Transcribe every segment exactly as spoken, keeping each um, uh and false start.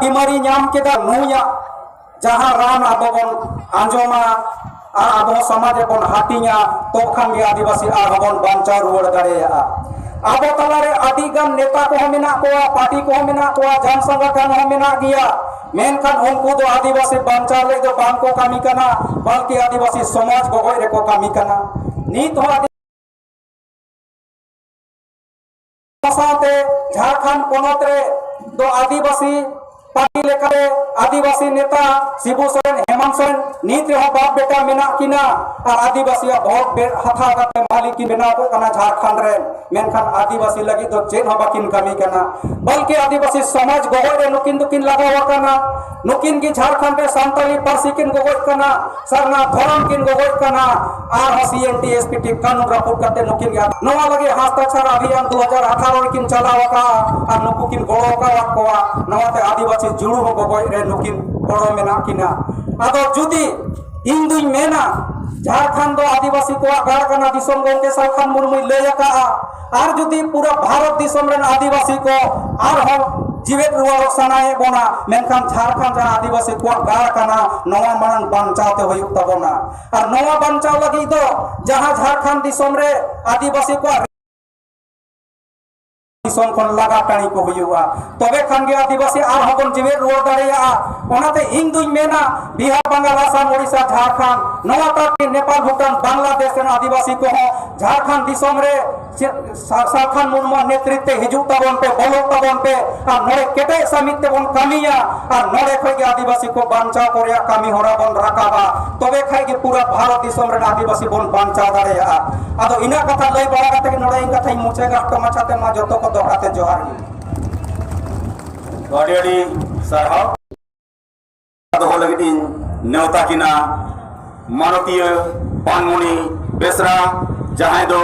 ᱵᱤᱢᱟᱨᱤ ᱧᱟᱢ ᱠᱮᱫᱟ, ᱱᱩᱭᱟᱜ ᱡᱟᱦᱟᱸ ᱨᱟᱱ ᱟᱵᱚ ᱵᱚᱱ ᱟᱸᱡᱚᱢᱟ ᱟᱨ ᱟᱵᱚ ᱥᱚᱢᱟᱡᱽ ᱨᱮᱵᱚᱱ ᱦᱟᱹᱴᱤᱧᱟ, ᱛᱚᱠᱷᱟᱱ ᱜᱮ ᱟᱹᱫᱤᱵᱟᱹᱥᱤ ᱟᱨᱦᱚᱸ ᱵᱚᱱ ᱵᱟᱧᱪᱟᱣ ᱨᱩᱣᱟᱹᱲ ᱫᱟᱲᱮᱭᱟᱜᱼᱟ᱾ ᱟᱵᱚ ᱛᱟᱞᱟᱨᱮ ᱟᱹᱰᱤ ᱜᱟᱱ ᱱᱮᱛᱟ ᱠᱚᱦᱚᱸ ᱢᱮᱱᱟᱜ ᱠᱚᱣᱟ, ᱯᱟᱨᱴᱤ ᱠᱚᱦᱚᱸ ᱢᱮᱱᱟᱜ ᱠᱚᱣᱟ, ᱡᱚᱱ ᱥᱚᱝᱜᱚᱴᱷᱚᱱ ᱦᱚᱸ ᱢᱮᱱᱟᱜ ᱜᱮᱭᱟ, ᱢᱮᱱᱠᱷᱟᱱ ᱩᱱᱠᱩ ᱫᱚ ᱟᱹᱫᱤᱵᱟᱹᱥᱤ ᱵᱟᱧᱪᱟᱣ ᱞᱟᱹᱜᱤᱫ ᱫᱚ ᱵᱟᱝ ᱠᱚ ᱠᱟᱹᱢᱤ ᱠᱟᱱᱟ, ᱵᱟᱞᱠᱤ ᱟᱹᱫᱤᱵᱟᱹᱥᱤ ᱥᱚᱢᱟᱡᱽ ᱜᱚᱜᱚᱡ ᱨᱮᱠᱚ ᱠᱟᱹᱢᱤ ᱠᱟᱱᱟ᱾ ᱱᱤᱛ ᱦᱚᱸ ᱟᱹᱫᱤ- ᱥᱟᱶᱛᱮ ᱡᱷᱟᱲᱠᱷᱚᱸᱰ ᱯᱚᱱᱚᱛ ᱨᱮ ᱫᱚ ᱟᱹᱫᱤᱵᱟᱹᱥᱤ ᱯᱟᱨᱴᱤ ᱞᱮᱠᱟᱛᱮ ᱟᱹᱫᱤᱵᱟᱹᱥᱤ ᱱᱮᱛᱟ ᱥᱤᱵᱩ ᱥᱚᱨᱮᱱ, ᱦᱮᱢᱟᱱᱛ ᱥᱚᱨᱮᱱ ᱱᱤᱛ ᱨᱮᱦᱚᱸ ᱵᱟᱯ ᱵᱮᱴᱟ ᱢᱮᱱᱟᱜ ᱠᱤᱱᱟ ᱟᱨ ᱟᱹᱫᱤᱵᱟᱹᱥᱤᱭᱟᱜ ᱵᱷᱳᱴ ᱵᱮ-, ᱦᱟᱛᱟᱣ ᱠᱟᱛᱮ ᱢᱟᱹᱞᱤᱠ ᱠᱤᱱ ᱵᱮᱱᱟᱣ ᱠᱚᱜ ᱠᱟᱱᱟ ᱡᱷᱟᱲᱠᱷᱚᱸᱰ ᱨᱮ᱾ ᱢᱮᱱᱠᱷᱟᱱ ᱟᱹᱫᱤᱵᱟᱹᱥᱤ ᱞᱟᱹᱜᱤᱫ ᱫᱚ ᱪᱮᱫ ᱦᱚᱸ ᱵᱟᱹᱠᱤᱱ ᱠᱟᱹᱢᱤ ᱠᱟᱱᱟ, ᱵᱚᱞᱠᱤ ᱟᱹᱫᱤᱵᱟᱹᱥᱤ ᱥᱚᱢᱟᱡᱽ ᱜᱚᱜᱚᱡ ᱨᱮ ᱱᱩᱠᱤᱱ ᱫᱚᱠᱤᱱ ᱞᱟᱜᱟᱣ ᱟᱠᱟᱱᱟ᱾ ᱱᱩᱠᱤᱱ ᱜᱮ ᱡᱷᱟᱲᱠᱷᱚᱸᱰ ᱨᱮ ᱥᱟᱱᱛᱟᱲᱤ ᱯᱟᱹᱨᱥᱤ ᱠᱤᱱ ᱜᱚᱜᱚᱡ ᱠᱟᱱᱟ, ᱥᱟᱨᱱᱟ ᱫᱷᱚᱨᱚᱢ ᱠᱤᱱ ᱜᱚᱜᱚᱡ ᱠᱟᱱᱟ, ᱟᱨᱦᱚᱸ ᱥᱤ N T S P T ᱠᱟᱹᱱᱩᱱ ᱨᱟᱹᱯᱩᱫ ᱠᱟᱛᱮ ᱱᱩᱠᱤᱱ ᱜᱮ ᱱᱚᱣᱟ ᱞᱟᱹᱜᱤᱫ ᱦᱟᱥᱛᱟᱪᱷᱟᱲᱟ ᱚᱵᱷᱤᱭᱟᱱ ᱫᱩ ᱦᱟᱡᱟᱨ ᱟᱴᱷᱟᱨᱚ ᱨᱮᱠᱤᱱ ᱪᱟᱞᱟᱣ ᱟᱠᱟᱫᱼᱟ ᱟᱨ ᱱᱩᱠᱩ ᱠᱤᱱ ᱜᱚᱲᱚ ᱟᱠᱟᱫ ᱠᱚᱣᱟ᱾ ᱱᱚᱣᱟᱛᱮ ᱟᱹᱫᱤᱵᱟᱹᱥᱤ ᱡᱩᱲᱩ ᱦᱚᱸ ᱜᱚᱜᱚᱡ ᱨᱮ ᱱᱩᱠᱤᱱ ᱜᱚᱲᱚ ᱢᱮᱱᱟᱜ ᱠᱤᱱᱟ᱾ ᱟᱫᱚ ᱡᱩᱫᱤ ᱤᱧ ᱫᱩᱧ ᱢᱮᱱᱟ, ᱡᱷᱟᱲᱠᱷᱚᱸᱰ ᱫᱚ ᱟᱹᱫᱤᱵᱟᱹᱥᱤ ᱠᱚᱣᱟᱜ ᱜᱟᱲ ᱠᱟᱱᱟ, ᱫᱤᱥᱚᱢ ᱜᱚᱢᱠᱮ ᱥᱟᱞᱠᱷᱟᱱ ᱢᱩᱨᱢᱩᱭ ᱞᱟᱹᱭ ᱟᱠᱟᱫᱼᱟ᱾ ᱟᱨ ᱡᱩᱫᱤ ᱯᱩᱨᱟᱹ ᱵᱷᱟᱨᱚᱛ ᱫᱤᱥᱚᱢ ᱨᱮᱱ ᱟᱹᱫᱤᱵᱟᱹᱥᱤ ᱠᱚ ᱟᱨᱦᱚᱸ ᱡᱤᱣᱮᱫ ᱨᱩᱣᱟᱹᱲᱚᱜ ᱥᱟᱱᱟᱭᱮᱫ ᱵᱚᱱᱟ, ᱢᱮᱱᱠᱷᱟᱱ ᱡᱷᱟᱲᱠᱷᱚᱸᱰ ᱡᱟᱦᱟᱸ ᱟᱹᱫᱤᱵᱟᱹᱥᱤ ᱠᱚᱣᱟᱜ ᱜᱟᱲ ᱠᱟᱱᱟ, ᱱᱚᱣᱟ ᱢᱟᱲᱟᱝ ᱵᱟᱧᱪᱟᱣ ᱛᱮ ᱦᱩᱭᱩᱜ ᱛᱟᱵᱚᱱᱟ᱾ ᱟᱨ ᱱᱚᱣᱟ ᱵᱟᱧᱪᱟᱣ ᱞᱟᱹᱜᱤᱫ ᱫᱚ ᱡᱟᱦᱟᱸ ᱡᱷᱟᱲᱠᱷᱚᱸᱰ ᱫᱤᱥᱚᱢ ᱨᱮ ᱟᱹᱫᱤᱵᱟᱹᱥᱤ ᱠᱚᱣᱟᱜ ᱫᱤᱥᱚᱢ ᱠᱷᱚᱱ ᱞᱟᱜᱟ ᱴᱟᱺᱰᱤ ᱠᱚ ᱦᱩᱭᱩᱜᱼᱟ, ᱛᱚᱵᱮ ᱠᱷᱟᱱ ᱜᱮ ᱟᱹᱫᱤᱵᱟᱹᱥᱤ ᱟᱨᱦᱚᱸ ᱵᱚᱱ ᱡᱤᱣᱮᱫ ᱨᱩᱣᱟᱹᱲ ᱫᱟᱲᱮᱭᱟᱜᱼᱟ᱾ ᱚᱱᱟᱛᱮ ᱤᱧ ᱫᱩᱧ ᱢᱮᱱᱟ, ᱵᱤᱦᱟᱨ, ᱵᱟᱝᱜᱟᱞ, ᱟᱥᱟᱢ, ᱳᱰᱤᱥᱟ, ᱡᱷᱟᱲᱠᱷᱚᱸᱰ, ᱱᱚᱣᱟ ᱛᱟᱠ ᱱᱮᱯᱟᱞ, ᱵᱷᱩᱴᱟᱱ, ᱵᱟᱝᱞᱟᱫᱮᱥ ᱨᱮᱱ ᱟᱹᱫᱤᱵᱟᱹᱥᱤ ᱠᱚᱦᱚᱸ ᱡᱷᱟᱲᱠᱷᱚᱸᱰ ᱫᱤᱥᱚᱢ ᱨᱮ ᱪᱮᱫ ᱥᱟ-, ᱥᱟᱞᱠᱷᱟᱱ ᱢᱩᱨᱢᱩ ᱱᱮᱛᱨᱤᱛᱵ ᱛᱮ ᱦᱤᱡᱩᱜ ᱛᱟᱵᱚᱱ ᱯᱮ, ᱵᱚᱞᱚᱜ ᱛᱟᱵᱚᱱ ᱯᱮ, ᱟᱨ ᱱᱚᱰᱮ ᱠᱮᱴᱮᱡ ᱥᱟᱹᱢᱤᱫ ᱛᱮᱵᱚᱱ ᱠᱟᱹᱢᱤᱭᱟ, ᱟᱨ ᱱᱚᱰᱮ ᱠᱷᱚᱡ ᱜᱮ ᱟᱹᱫᱤᱵᱟᱹᱥᱤ ᱠᱚ ᱵᱟᱧᱪᱟᱣ ᱠᱚ ᱨᱮᱭᱟᱜ ᱠᱟᱹᱢᱤ ᱦᱚᱨᱟ ᱵᱚᱱ ᱨᱟᱠᱟᱵᱟ᱾ ᱛᱚᱵᱮ ᱠᱷᱟᱡ ᱜᱮ ᱯᱩᱨᱟᱹ ᱵᱷᱟᱨᱚᱛ ᱫᱤᱥᱚᱢ ᱨᱮᱱ ᱟᱹᱫᱤᱵᱟᱹᱥᱤ ᱵᱚᱱ ᱵᱟᱧᱪᱟᱣ ᱫᱟᱲᱮᱭᱟᱜᱼᱟ᱾ ᱟᱫᱚ ᱤᱱᱟᱹ ᱠᱟᱛᱷᱟ ᱞᱟᱹᱭ ᱵᱟᱲᱟ ᱠᱟᱛᱮ ᱜᱮ ᱱᱚᱰᱮ ᱤᱧ ᱠᱟᱛᱷᱟᱧ ᱢᱩᱪᱟᱹᱫᱟ᱾ ᱠᱷᱟᱴᱚ ᱢᱟᱪᱷᱟᱛᱮ ᱢᱟ ᱡᱚᱛᱚ ᱠᱚ ᱫᱚᱦᱲᱟ ᱛᱮ ᱡᱚᱦᱟᱨ ᱜᱮ᱾ ᱟᱹᱰᱤ ᱟᱹᱰᱤ ᱥᱟᱨᱦᱟᱣ᱾ ᱫᱚᱦᱚ ᱞᱟᱹᱜᱤᱫ ᱤᱧ ᱱᱮᱣᱛᱟ ᱠᱤᱱᱟ ᱢᱟᱱᱚᱛᱤᱭᱟᱹ ᱯᱟᱱᱢᱩᱱᱤ ᱵᱮᱥᱨᱟ, ᱡᱟᱦᱟᱸᱭ ᱫᱚ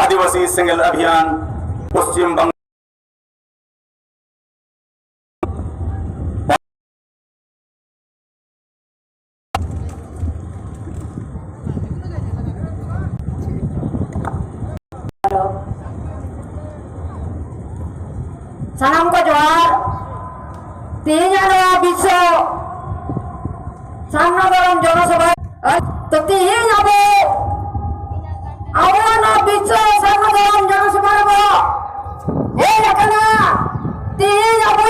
ᱟᱹᱫᱤᱵᱟᱹᱥᱤ ᱥᱮᱸᱜᱮᱞ ᱚᱵᱷᱤᱭᱟᱱ ᱯᱚᱥᱪᱤᱢ ᱵᱟᱝᱞᱟ᱾ ᱥᱟᱱᱟᱢ ᱠᱚ ᱡᱚᱦᱟᱨ᱾ ᱛᱮᱦᱮᱧᱟᱜ ᱱᱚᱣᱟ ᱵᱤᱥᱥᱚ ᱥᱟᱨᱱᱟ ᱫᱷᱚᱨᱚᱢ ᱡᱚᱱᱚᱥᱚᱵᱷᱟ, ᱛᱚ ᱛᱮᱦᱮᱧ ᱟᱵᱚ, ᱟᱵᱚᱣᱟᱜ ᱱᱚᱣᱟ ᱵᱤᱥᱥᱚ ᱥᱟᱨᱱᱟ ᱫᱷᱚᱨᱚᱢ ᱡᱚᱱᱚᱥᱚᱵᱷᱟ ᱨᱮᱵᱚ ᱦᱮᱡ ᱟᱠᱟᱱᱟ᱾ ᱛᱮᱦᱮᱧ ᱟᱵᱚ